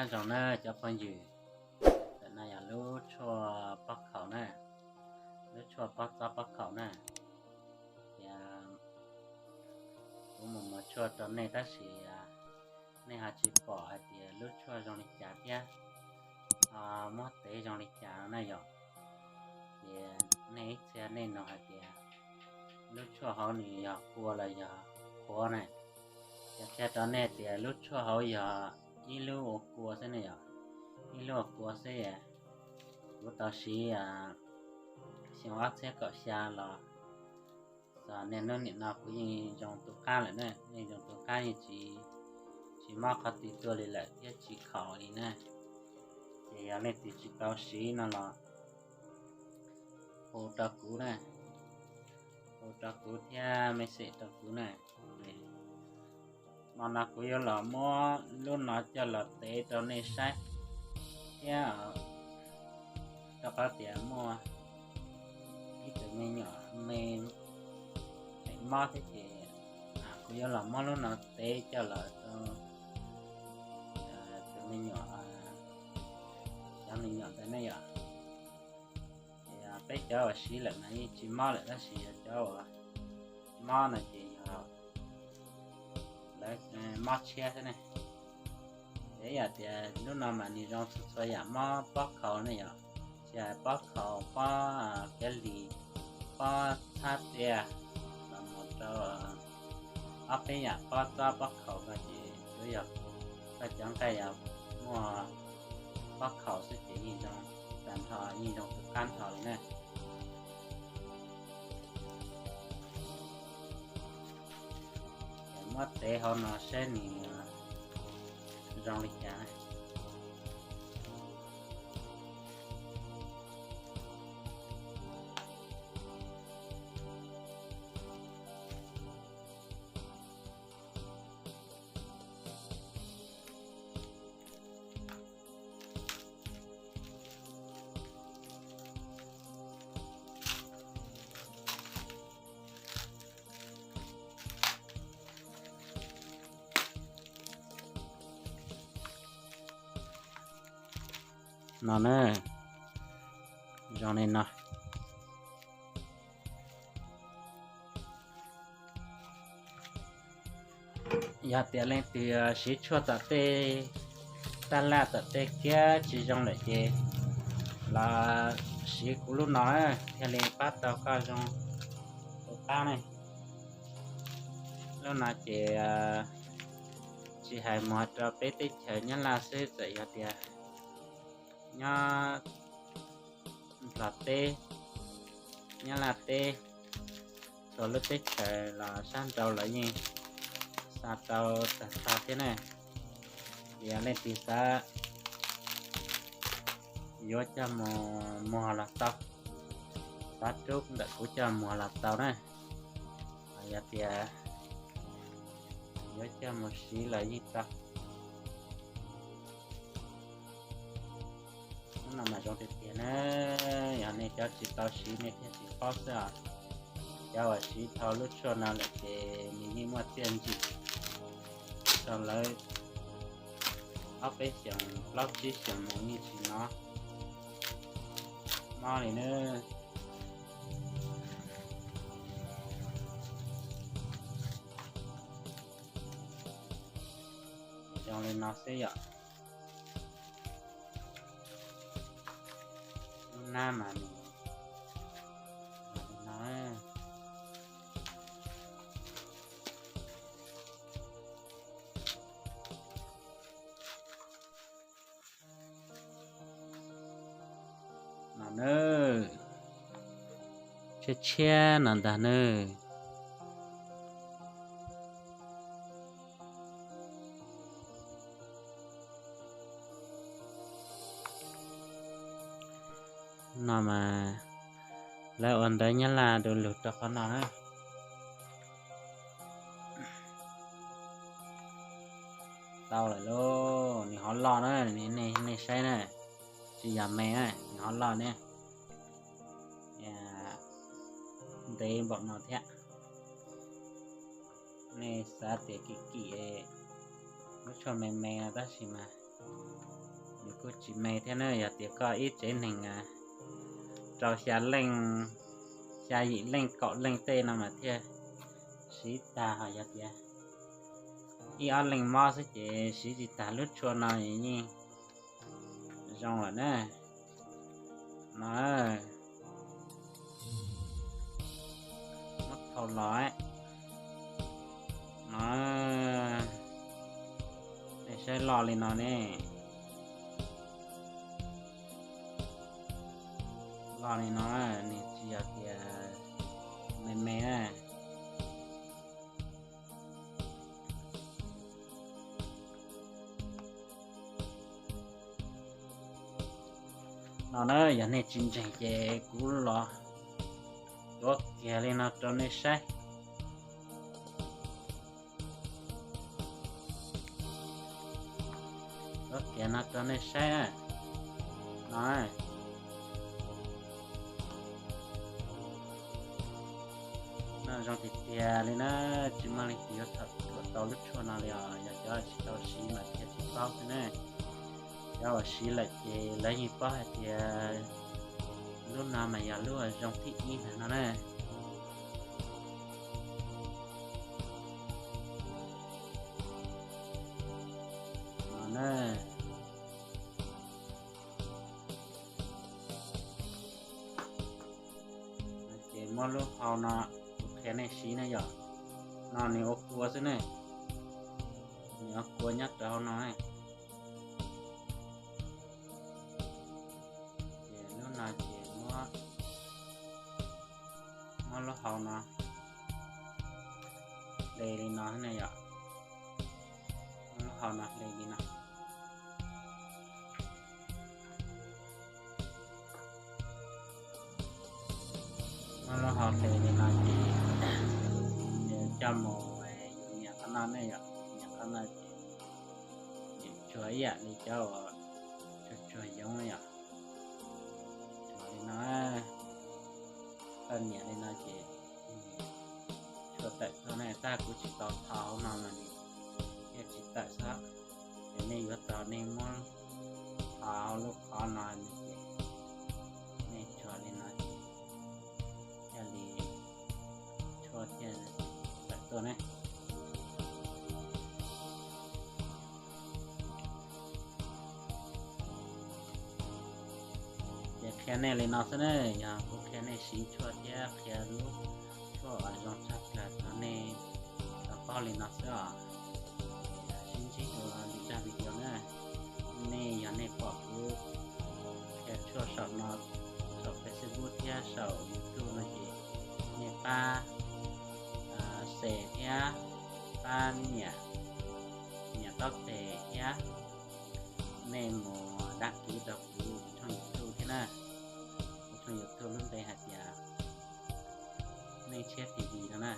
Nyob zoo na cov phooj ywg, ntawm no yog lub tshuaj pob khaum na, lub tshuaj pob txob pob khaum na. Ces kuv mus muag tshuaj rau nej tab sis nej ho tsis pom hais tias lub tshuaj zoo li cas thiab muab tev zoo li cas no na yom. Ces nej ib txhia nej nug hais tias lub tshuaj hauv nws yog kua los yog qhuav na. Ces qhia rau nej tias lub tshuaj hauv yog ib lub ua kua xwb ne yom, ib lub ua kua xwb. Kuv tau siv xyoo ob txhiab kaum xya los txog niaj hnub nim no kuv yeej zoo tu qab lawm na, yeej zoo tu qab, yeej tsis, tsis mob qhov twg tuaj li lawm thiab tsis khaum li na. Ces yog leej twg tsis tau siv no los hu rau kuv na, hu rau kuv thiab message rau kuv na. Hmo no kuv yuav los muab lub no coj los tev rau nej saib thiab, rau qhov tias muaj ib tug me nyuam me tseem mob thiab ces kuv yuav los muab lub no tev coj los rau tus me nyuam, cov me nyuam ntawd ne yom. Peb cov uas siv lawm mas yeej tsis mob lawm tab sis yog cov uas mob no ces yog lawv mob tshiab xwb ne. Ces yam tias lub no mas nws zoo txhua txhua yam mob pob khaum ne yom, tsis hais pob khaum, pob kiav lis, pob txhab tia, los mus rau ob peb yam pob txob pob khaum no ces tsuav yog koj cov nqaij yog muaj pob khaum xwb ces yeej zoo tag nrho, yeej zoo tu qab nrho li na. Muab tev hauv no saib nws zoo li cas. No na, zoo li no. Yog tias leej twg siv tshuaj tom tej taj laj tom tej kiab tsis zoo lawm ces los siv kuv lub no thiaj li pab tau koj zoo tu qab ne. Lub no ces tsis hais muag rau peb teb chaws Nyab Laj xwb, txawm yog tias nyob Nplog teb, Nyab Laj teb, txhua lub teb chaws los sab nraud los yeej xa tau tag nrho thiab ne. Yog leej twg xav yuav coj mus muag los tau, xav rub ntawm kuv coj muag los tau na. Yog tias yuav coj mus siv los yeej tau. Lub no mas zoo tiag tiag na, yog nej cov tsis tau siv nej thiaj tsis paub xwb os. Cov uas siv dhau lub tshuaj no lawm ces nws yeej muaj txiaj ntsig rau lawv ob peb xyoos plaub tsib xyoos mus yeej tsis hnov mob li na. Zoo li no xwb yom. Lub nab mas nws zoo li no. No nawb, tshiab tshiab no ntag nawb. No mas lawv ua ntawv Nyab Laj du lug rau qhov no na. Tau lawm lauj, nws ho loj na, nej saib na, tsis yog me na, nws ho loj ne. Ntev npaum no thiab. Nej xav tias kim kim lub tshuaj me me no tab sis mas Nws kuj tsis me thiab na, yog tias koj ib tsev neeg rau xya leej, xya yim leej kaum leej tej no mas thiaj siv tag, ho yog tias ib ob leej mob xwb ces siv tsis tag lub tshuaj no yeej zoo lawm na. No, muab thau los no, nej saib loj li no ne. Loj li no, nws tsis yog tias me me na. No na, yog nej tsis ntseeg ces kuv los tuav kiag li no rau nej saib. Tuav kiag no rau nej saib na. No, no zoo tiag tiag li na, tsis muaj leej twg yuav thuam tau lub tshuaj no li os. Yog cov tsis tau siv mas thiaj tsis paub xwb ne. Cov uas siv lawm ces lawv yeej paub hais tias lub no mas yog lub uas zoo thib ib ntag no na. No na, ces muab lub hau no kuv qhia nej siv na yom. No nws ua kua xwb ne, nws ua kua nyob rau hauv no. Ces lub no ces muab, muab lub hau no hle li no ne yom. Muab lub hau no hle li no. Muab lub hau hle li no ces coj mus nias qhov no ne yom, nias qhov no ces tsuag ib yam li cov uas tsuag tsuag yoov yom. Tsuag li no, tau nias li no ces tshuaj tawm tuaj ne, tab kuv tsis tau tho hauv no mas nws thiaj tsis tawm xwb. Ces nej yuav tau nej muab tho hauv lub qhov no ces nej tsuag li no ces thiaj li tshuaj thiaj tawm tuaj ne. Ces qhia nej li no xwb ne, yog kuv qhia nej siv tshuaj thiab qhia lub tshuaj uas zoo tshaj plaws rau nej tau paub li no xwb os. Sib ntsib dua lwm zaj video na. Nej yog nej pom kuv qhia tshuaj saum no, saum Facebook thiab saum YouTube no ces nej pab share thiab pab nias, nias taub tes thiab nej mus đăng ký rau kuv tshooj YouTube thiab na. Kuv tshooj YouTube lub npe hais tias Neej Tshiab T V no na.